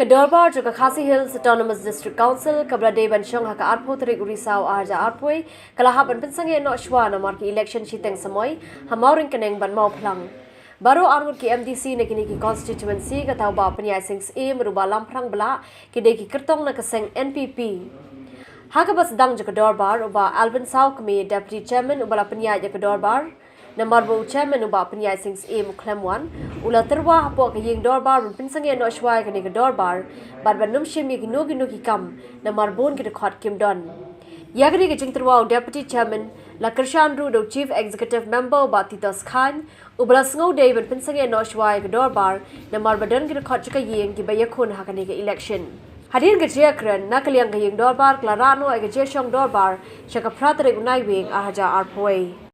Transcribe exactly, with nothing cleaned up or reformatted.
Ka Dorbar jong ka Khasi Hills Autonomous District Council kaba la dei ban shong ha ka arphew tarik u Risaw arhajar arphew ka la hap ban pynsangeh noh shuwa namar ka election shiteng samoi ha Mawryngkneng bad Mawphlang. Baroh arngut ki M D C na kine ki constituency, kata u Bah Pynïaid Sing Syiem bad u Bah Lamphrang Blah, ki dei ki kyrtong na ka seng N P P. Ha kaba sdang jong ka dorbar, u Bah Alvin Sawkmie, Deputy Chairman, uba la pynïaid ïa ka dorbar, namar ba u Chairman u Bah Pynïaid Sing Syiem u khlem wan, u la tyrwa hapoh ka ïing dorbar ban pynsangeh noh shuwa ïa kane ka dorbar bad ban nym shim ïa kino kino ki kam, namar bun ki dkhot kim don. Ïa kane ka jingtyrwa u Deputy Chairman la kyrshan ruh da u Chief Executive Member u Bah Titos Chyne, uba la sngew dei ban pynsangeh noh shuwa ïa ka dorbar namar ba don ki dkhot jong ka ïing kiba ïakhun ha kane ka election. Hadien ka jingïakren, na ka liang ka ïing dorbar ka la rah noh ïa ka jingshong dorbar sha ka phra tarik u Naiwieng arhajar arphew.